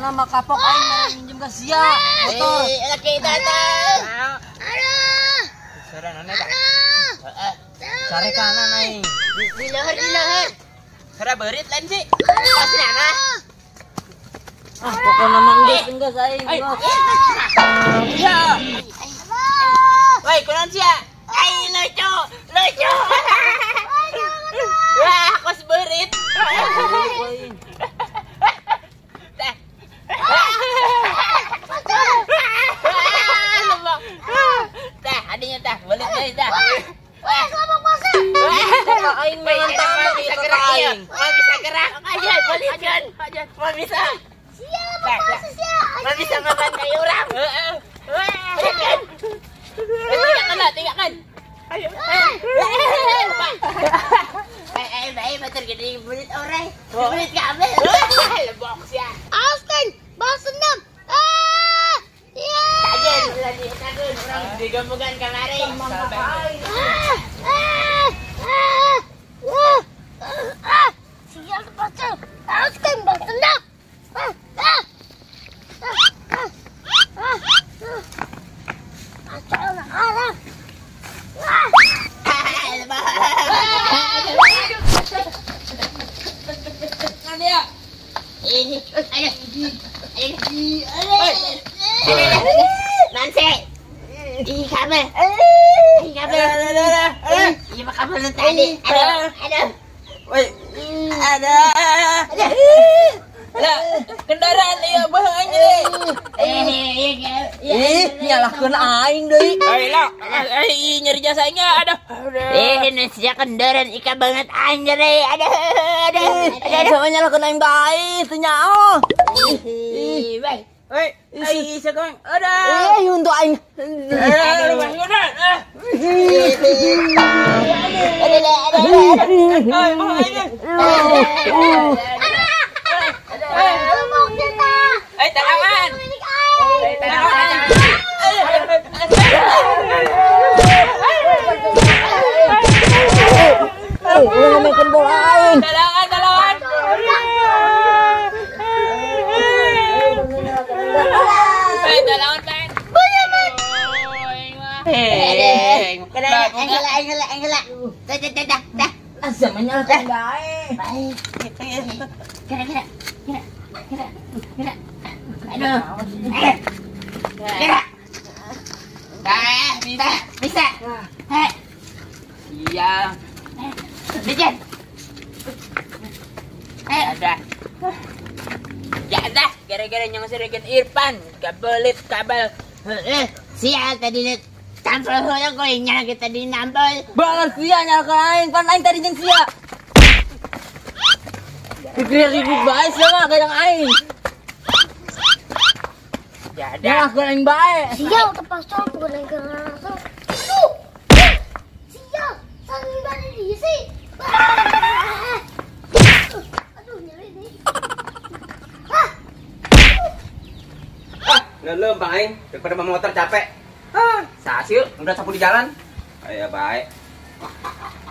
Pokona mah kapok aing mere minjem ka sia. Motor. Laki datang. Aduh. Suara naon eta? Heeh. Sare kanan aing. Di leher, di leher. Suara beurit lain sih. Pasti nana. Ah, pokona mah geus aing. Ya. Woi, kunaon sia? Ai lucu, lucu. Wah, kos beurit. Tah. Tah, adinya tah, beulit deui tah. Wah, kelabang puasa. Aing mangan tambah bisa gerak aing. Mau bisa gerak. Aja, beulit kan. Mau bisa. Sia, lambang puasa sia. Mau bisa ngebantai urang. Heeh. Wah. Tinggalkan lah, tinggalkan. Ayo. Baik, batur gede bulit orai. Bulit kabel. Lebok sia. Austin, balas dendam. Ah! Iya. Tajen, lagi tajen urang digemukan kamari. Ah! Ah! Ah! Ah! Sial terpaksa. Austin, balas dendam. Ah! Ah! Ah! Ah! Ah! Nanti, ih kabel, ih kabel, ih kabel tadi, aduh, aduh, woi, ada, ada, kendaraan iya bohong nih, ih nyalahkeun aing deui, ayo lah, nyeri jasa aing aduh, sia kendaraan ika banget anjir, aduh, aduh, aduh, sama nyalahkeun aing bae, teu nyaho, ih, bae. Hei, ai sekarang ada. Untuk aing. Eh, tangan. Tangan. Ulah ngomongkeun bola aing. Talangan, talangan. Eh, talangan, Pan. Eh, Angela, Angela, Angela. Dah, dah, dah, dah. Asa menyalahkan bae. Baik. Kira, kira, kira, kira, kira. Aduh. Kira. Dah, bisa, bisa. Hei. Iya. Bikin. Ada. Ya dah, gara-gara yang serikan Irfan, kabelit kabel. Sial tadi net tampol heula goingnya kita tadi nampol. Banget sia nyalakan aing, pan aing tadi jeung sia. Pikir ribut bae sia mah kadang aing. Ya dah. Nyalakan aing bae. Sial terpaksa aku goreng langsung. Aduh. Sial, saling balik diisi. Aduh, nyeri nih. Lelem bang aing, daripada bawa motor capek. Ah, sasir, udah sapu di jalan. Ayo baik.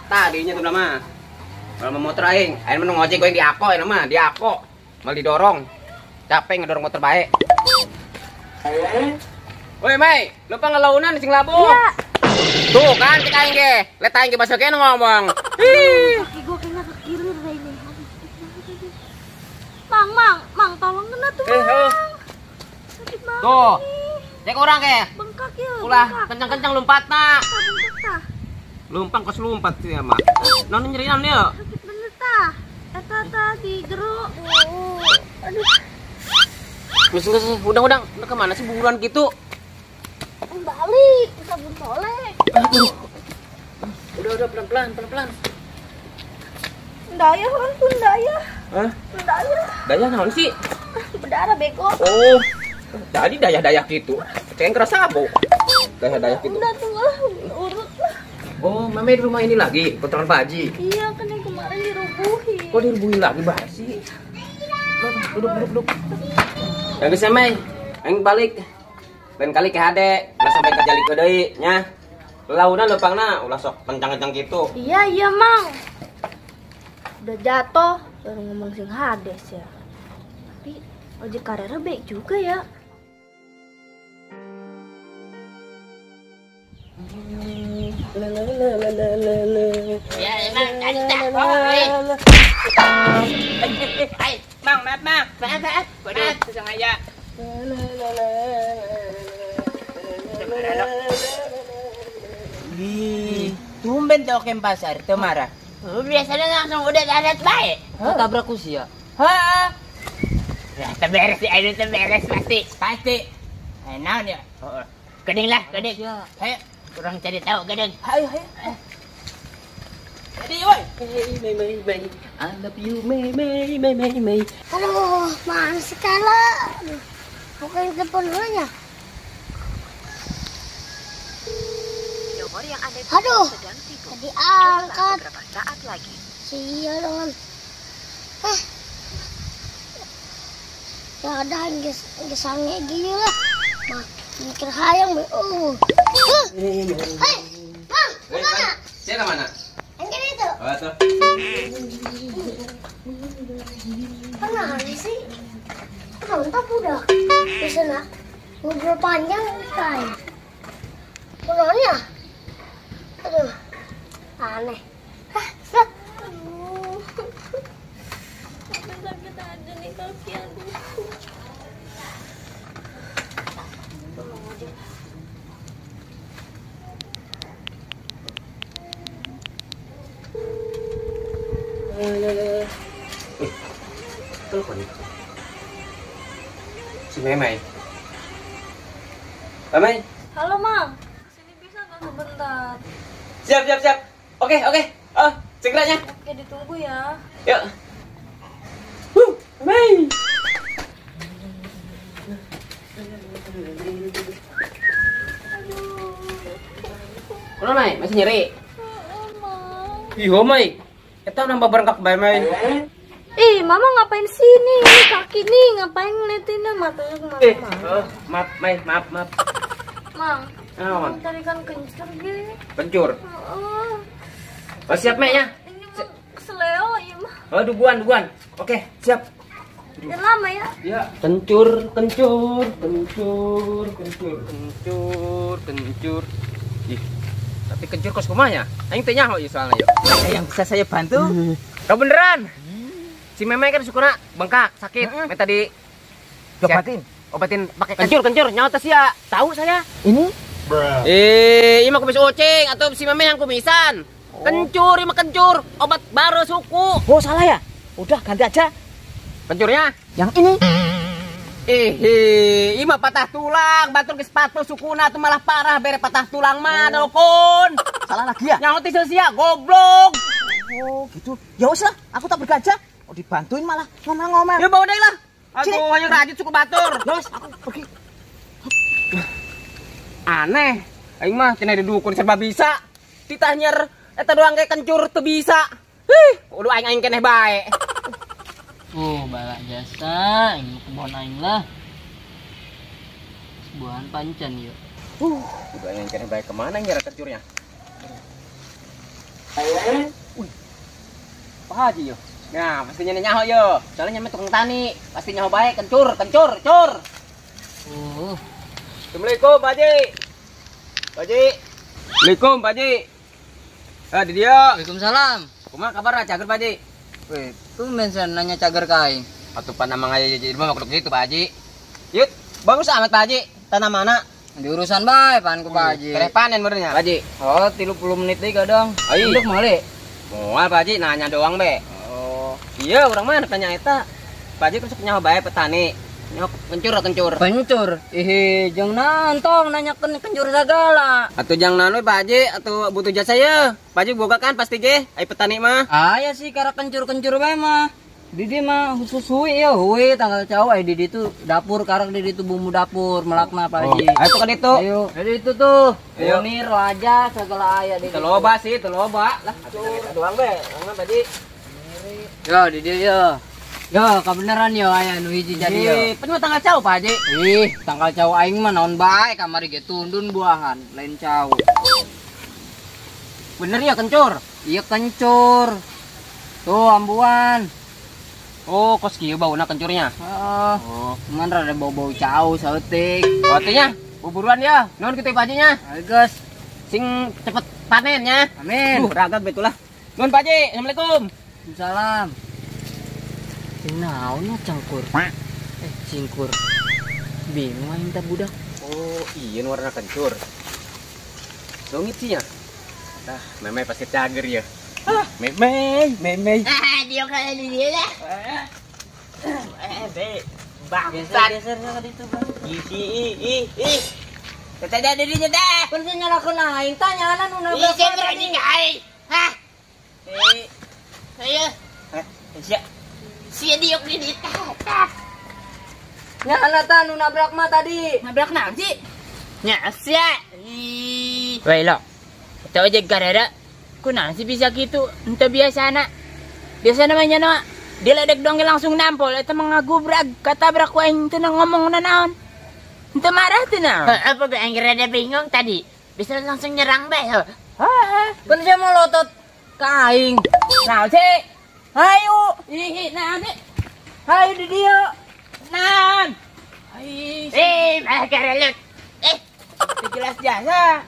Tadinya tuh lama. Kalau mau motor aing, aing mah ngojek gue di ako aing mah, di ako. Mal didorong. Capek ngedorong motor baik. Woi, Mai, lupa ngelaunan sing labuh. Iya. Tuh kan cek aing ge. Let aing ge basa kene ngomong. Kaki gua kayaknya kekilir deh ini. Mang, mang, mang, tolong kena tuh, Mang. Sakit banget. Tuh. Cek orang ke. Bengkak ya. Ulah kencang-kencang lompatna. Bengkak tah. Lumpang kos lompat sih ya, Mak. Non nyeri naon ya? Sakit bener tah. Eta tah di jero. Oh, aduh. Geus geus udang-udang, udah kemana sih buruan gitu? Balik ke sabun solek. Aduh. Udah pelan-pelan, pelan-pelan. Dayah ampun dayah. Hah? Dayah. Dayah naon sih? Berdarah bego. Oh. Jadi dayah-dayah gitu. Ceng keras sabuk. Dayah-dayah gitu. Udah tuh lah, urut lah. Oh, mame di rumah ini lagi, kontrakan Pak Haji. Iya, kan yang kemarin dirubuhin. Kok dirubuhin lagi, Pak sih? Duduk, duduk, duduk. Ya geus Mai, aing balik. Lain kali ke hade, ulah sampai kerja liko deui nya. Launan leumpangna ulah sok kencang-kencang gitu. Iya, iya, Mang. Udah jatuh, baru ngomong sing hades ya. Tapi Ojek Karera baik juga ya. Ya, emang tadi tak. Mang, maaf, Mang. Maaf, maaf. Waduh, sengaja. Ih, tumben tuh ke pasar, tuh marah. Biasanya langsung udah darat baik. Tabrak usia. Hah? Ya, terberes sih, ini terberes pasti. Pasti. Naon ya? Gedeng lah, gedeng. Ayo, kurang cari tahu gedeng. Ayo, ayo. Jadi, woi. Mei, mei, mei. I love you, mei, mei, mei, mei, mei. Aduh, mana sih Kala? Bukan telepon dulu ya? Nomor yang Anda Aduh, sedang sibuk. Tadi angkat. Beberapa saat lagi. Sial dong. Ya ada gesange gini lah. Mah, mikir hayang. Hei, Bang, kemana? Saya kemana? Angkat itu. Oh, tuh. Kemana sih? Mantap udah. Bisa nak ngobrol panjang kan? Ngobrolnya? Aduh, aneh. Hah, aduh. Sakit aja nih kaki aku. Telepon. Si Memei. Memei. Halo, Mang. Sini bisa nggak sebentar? Siap, siap, siap. Oke, oke. Oh, segeranya. Oke, ditunggu ya. Yuk. Memei. Aduh. Kenapa, Mai? Masih nyeri? Oh, Mang. Iya, Mai. Kita nambah berangkat bae, Mai. Ih, Mama ngapain sini? Ini kaki nih, ngapain ngeliatinnya matanya kemana-mana? Maaf, Mai, maaf, maaf. Mang, oh, tadi kan kencur gini. Kencur? Oh, siap, Mai, ya? Ini mah keseleo, iya mah. Oh, duguan, duguan. Oke, siap. Jangan lama ya. Iya. Kencur, kencur, kencur, kencur, kencur, kencur. Ih, tapi kencur kos kumanya? Aing teh nyaho ieu soalnya yuk. Ada yang bisa saya bantu? Kau beneran? Si Memei kan sukuna bengkak, sakit, minta di obatin. Obatin pakai kencur, kencur, nyawa teh sia. Tahu saya. Ini? Eh, ini mah kumis ucing atau si Memei yang kumisan. Oh. Kencur, ini mah kencur, obat baru suku. Oh, salah ya? Udah ganti aja. Kencurnya? Yang ini. Ini mah patah tulang, batur ke sepatu sukuna tuh malah parah bere patah tulang mah dokon. Salah lagi ya? Nyawa teh sia, goblok. Oh, gitu. Ya wis lah, aku tak bergajah. Oh, dibantuin malah ngomel-ngomel. Ya bawa deh lah. Aku hanya rajut cukup batur. Ya wis, aku pergi. Aneh. Aing mah cenah didukun serba bisa. Titah nyer eta doang kayak kencur teu bisa. Hih, kudu aing-aing keneh bae. Oh, balak jasa, aing kebon aing lah. Buahan pancan yuk. Kudu aing keneh bae kemana nyer kencurnya? Wih. Pak Haji yo. Nah, pastinya nyaho yo. Soalnya nyampe tukang tani, pasti nyaho baik, kencur, kencur, cur. Assalamualaikum, Pak Haji. Pak Haji. Assalamualaikum, Pak Haji. Ah, di dia. Waalaikumsalam. Kumaha kabar cager, Pak Haji? Weh, tumben sen nanya cager ka aing. Atuh pan amang aya jadi mah kudu kitu, Pak Haji. Yuk, bagus amat Pak Haji. Tanah mana? Di urusan bae pan ku Pak Haji. Tereh panen benernya, Pak Haji. Oh, 30 menit deui kadang. Ayo. Induk male. Moal Pak Haji nanya doang be. Iya, orang mana tanya eta. Pak Haji kan nyaho bae petani. Nyaho kencur kencur. Kencur. Ih, jeung nantong nanya kencur segala. Atuh jang nanu Pak Haji atuh butuh jasa ye. Pak Haji boga kan pasti ge, ai petani mah. Aya sih karena kencur-kencur bae mah. Didi mah khusus hui ya, hui tanggal cau ai Didi tuh dapur karak Didi tuh bumbu dapur melakna Pak Haji. Oh, ayo tuh kan itu. Ayo. Jadi itu tuh. Ayo. Kunir, raja segala aya Didi. Teu loba sih, teu loba lah. Atuh doang be, urang mah Pak Haji. Yo, Didi yo. Yo, kebenaran yo aya nu hiji jadi yo. Ih, penuh tanggal cau Pak Haji. Ih, tanggal cau aing mah naon bae kamari ge tundun buahan, lain cau. Bener ya kencur? Iya kencur. Tuh ambuan. Oh, kos kieu bauna kencurnya. Heeh. Oh, cuman rada bau-bau cau saeutik. Artinya buburuan ya. Nuhun kitu Pak Haji-nya. Ayo geus. Sing cepet panennya. Amin. Ragag betul lah. Nuhun Pak Haji. Assalamualaikum. Salam. Naonnya cangkur? Cingkur. Bingung aing teh budak. Oh, iya warna kencur. Songit sih ya. Ah, memeh pasti cager ya. Ah, memeh, memeh. Ah, dia kali dia lah. Be, bangsat. Geser ka ditu, Bang. Ih, ih. Teh ada dirinya teh. Pun nyalakeun aing tah nyana nu nabrak. Ih, saya anjing aing. Hah? Ayo. Sia. Sia diok di ditu. Nyana tah nu nabrak mah tadi. Nabrak naon sih? Nya sia. Ih. Weh lo. Teu ojek karera. Kunaon sih bisa gitu? Henteu biasana. Biasa namanya no. Diledek dong langsung nampol eta mah ngagubrag katabrak ku aing teu ngomong naon. Henteu marah teu naon. Apa ge aing rada bingung tadi. Bisa langsung nyerang bae. Heeh. Pun sia molotot ka aing. Naon sih? Hayu. Ih, naon sih? Hayu di dieu. Naon? Malah jelas jasa.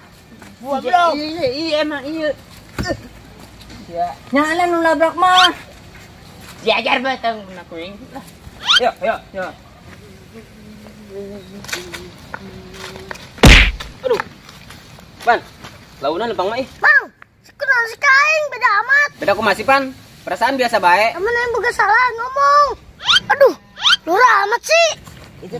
Goblok. Iya emang iya. Ya. Nyana nu nabrak mah. Diajar batang kuing. Yo, yo, yo. Aduh. Pan, launan lempang mah ih. Bang, kenal si kaing beda amat. Beda aku masih pan. Perasaan biasa baik. Kamu yang bukan salah ngomong. Aduh, lurah amat sih. Itu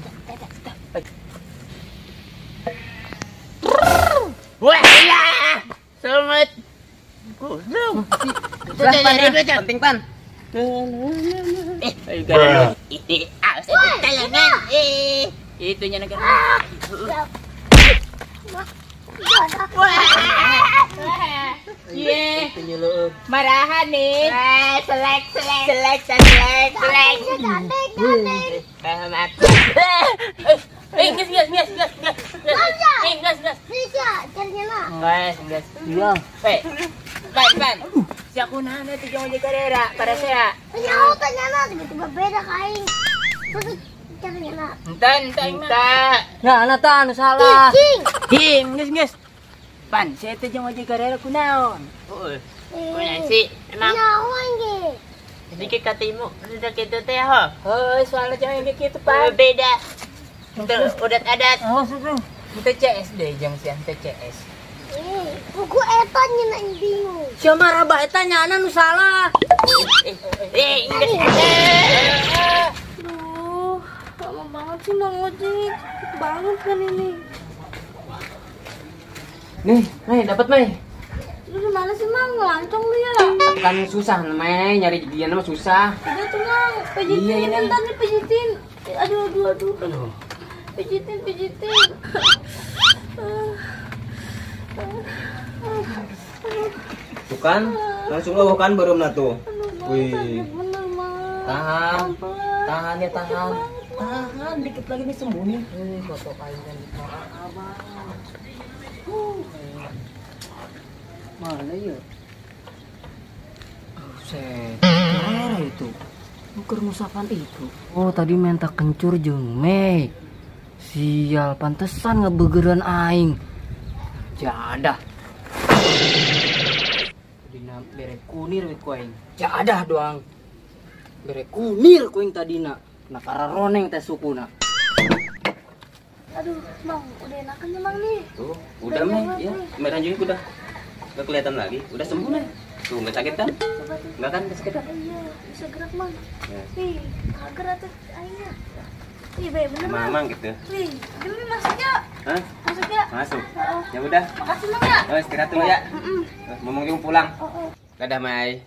Wah, ya. Selamat. Goblok. Penting pan. Itunya negara. Iya. Marahan nih. Selek selek selek selek. Maaf. Nges nges nges nges nges. Nges nges. Bisa, caranya lah. Nges nges. Iya. Pan pan. Si aku nana tuh jangan jaga daerah pada saya. Nyawa tanya tiba-tiba beda kain. Terus caranya lah. Entar entar. Nah, nah tan salah. Him, nges nges. Pan, saya tuh jangan jaga daerah kunaon. Heeh. Kunaon sih? Emang. Nyawa ge. Jadi ke katimu udah gitu teh ho. Heuh, soalnya jangan gitu pan. Beda. Untuk udat adat. Oh, susu. Untuk CS deh, jang sih, untuk CS. Buku eta nyenak bingung. Sia marah ba eta nyana nu salah. Duh, lama banget sih Mang Ojek. Banget kan ini. Nih, Mei, dapat Mei. Lu gimana sih Mang? Ngelancong lu ya? Kan susah Mei, nyari gigian mah susah. Udah tuh Mang, pijitin, iya, bentar nih pijitin. Aduh, aduh, aduh. Aduh. Pijitin, pijitin. Tuh kan, langsung lo kan baru tuh. Wih. Tahan, tahan ya tahan. Tahan, dikit lagi nih sembuh nih. Foto kain kan di abang. Mana ya? Buset, merah itu. Bukan musakan itu. Oh, tadi minta kencur jeung Mei. Sial, pantesan ngebegeran aing. Jadah. Dina bere kunir we ku aing. Jadah doang. Bere kunir ku aing tadina. Nah kararoneng teh sukuna. Aduh, Mang, udah enakan ya, Mang nih. Tuh, udah Mei, ya. Merah juga udah. Enggak kelihatan lagi. Udah sembuh nih. Tuh, enggak sakit kan? Enggak kan, enggak sakit kan? Iya, bisa gerak, Mang. Ya. Nih, gerak tuh aingnya. Ih, baik bener, Mang. Mamang gitu. Nih, gini masuk ya. Hah? Masuk ya. Masuk. Ya udah. Makasih, Mang ya. Oh, istirahat dulu ya. Ngomong juga pulang. Dadah, Mai.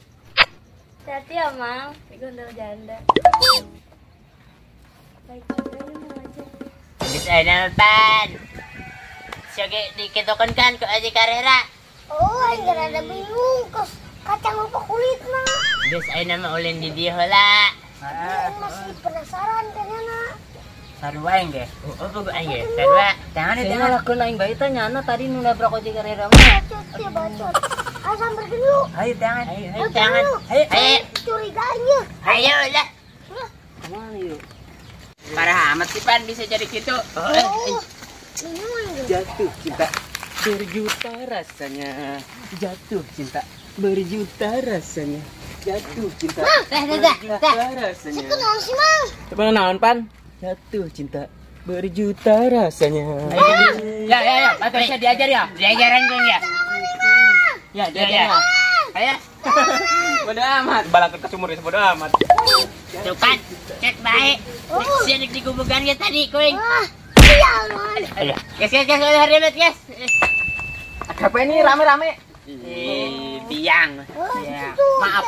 Hati-hati ya, Mang. Digondol janda. Baik juga ya, Mang aja. Bisa pan. Siapa dikitokan kan ke Aji Karera. Oh, aing rada bingung kos kacang lupa kulit mah. Geus ayeuna mah ulin di dieu heula. Aing masih penasaran kayaknya. Sarua aing ge. Oh, bogo aing ge. Sarua. Tangan Saya ngalakeun aing bae teh nyana tadi nu nabrak ojek Karera mah. Bacot ya bacot. Ayo samperkeun yuk. Ayo tangan. Ayo tangan. Ayo. Curiga aing. Ayo lah. Mana yuk? Parah amat sih Pan bisa jadi gitu. Oh. Jatuh cinta berjuta rasanya. Jatuh cinta berjuta rasanya. Jatuh cinta berjuta rasanya. Siku naon sih, Mang? Coba naon, Pan? Jatuh cinta berjuta rasanya. Ya ya ya, atau saya diajar ya? Diajaran dong ya. Ya, diajar. Ayo. Bodoh amat, balak ke sumur itu bodoh amat. Tuh kan, cek baik. Siapa di gubukan ya tadi, kuing. Iya, man. Guys, guys, guys, udah ribet, guys. Ada apa ini rame-rame? Tiang. Maaf.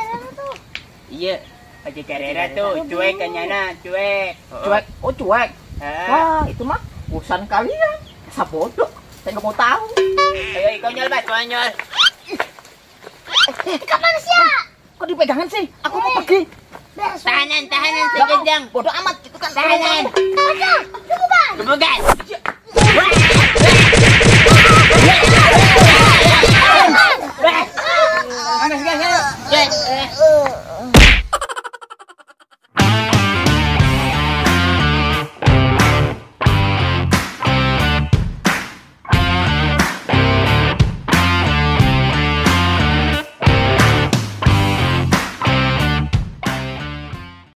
Iya, Haji Carrera tuh cuek kanyana, cuek. Cuek. Oh, cuek. Wah, itu mah urusan kalian. Masa bodoh. Saya nggak mau tahu. Ayo, konyol, Pak, konyol. Kapan sih ya? Kok dipegangan sih? Aku mau pergi. Tahanan, tahanan, sekejang. Bodoh amat itu kan. Tahanan. Aja, gebukan. Gebukan.